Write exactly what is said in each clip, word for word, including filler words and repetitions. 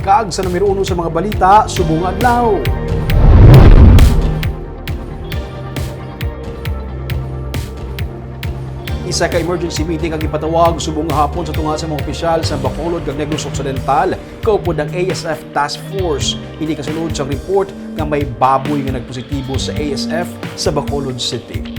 Kag sa numero uno sa mga balita subong nga adlaw. Isa ka emergency meeting ang ipatawag subong nga hapon sa tunga sa mga opisyal sa Bacolod kag Negros Occidental, kaupod ang A S F Task Force. Ini kasunod sa report nga may baboy nga nagpositibo sa A S F sa Bacolod City.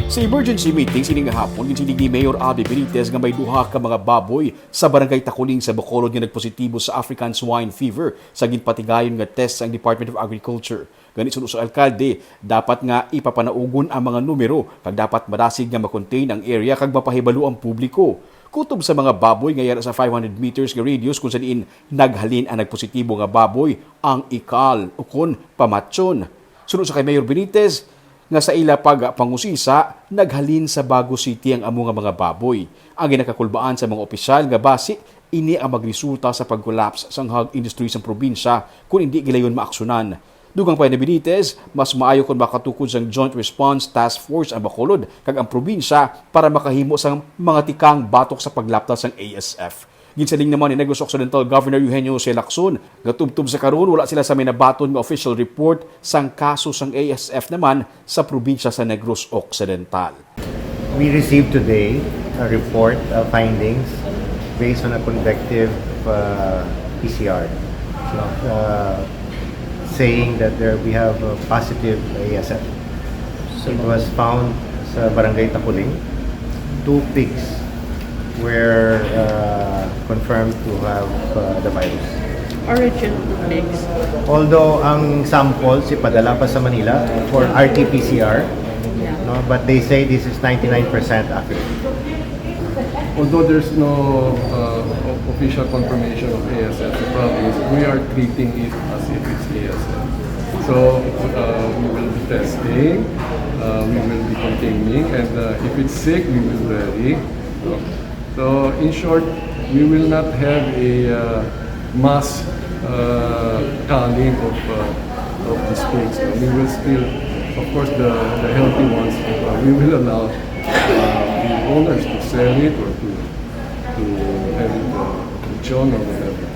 Sa emergency meeting sini nga hapon, ginsiling ni Mayor Abby Benitez nga may duha ka mga baboy sa Barangay Taculing sa Bacolod nga nagpositibo sa African Swine Fever sa ginpatigayon nga test sang Department of Agriculture. Gani, suno sa alkalde, dapat nga ipapanaugon ang mga numero kag dapat madasig nga ma-contain ang area kag mapahibalo ang publiko. Kutob sa mga baboy nga yara sa five hundred meters nga radius kung sa diin naghalin ang nagpositibo nga baboy, ang ikal ukon pamatyon. Suno sa kay Mayor Benitez, nga sa ila pagpangusisa, naghalin sa Bago City ang amo nga mga baboy. Ang ginakakulbaan sa mga opisyal nga basi ini ang magresulta sa pag-collapse sang hog industry sang probinsya kon indi gilayon maaksyonan. Dugang pa ni Benitez, mas maayo kon makatukod sang Joint Response Task Force ang Bacolod kag ang probinsya para makahimo sang mga tikang batok sa paglapta sang A S F. Ginsiling naman ni Negros Occidental Governor Eugenio Jose Lacson nga tubtob sa karon wala sila sa may nabaton nga official report sang kaso sang A S F naman sa probinsya sa Negros Occidental. We received today a report, uh, findings based on a convective, uh, P C R, no? Uh, saying that there, we have a positive A S F. It was found sa Barangay Taculing, two pigs were, uh, confirmed to have, uh, the virus. Origin of pigs. Although ang samples ipadala pa sa Manila for R T P C R, no, but they say this is ninety-nine percent accurate. Although there's no uh, o- official confirmation of A S F sa province, we are treating it as if it's A S F. So uh, we will be testing, uh, we will be containing, and uh, if it's sick, we will vary. No? So in short, we will not have a uh, mass uh, culling of, uh, of these pigs. We will still, of course, the, the healthy ones, uh, we will allow uh, the owners to sell it or to, to have it uh, lechon or whatever.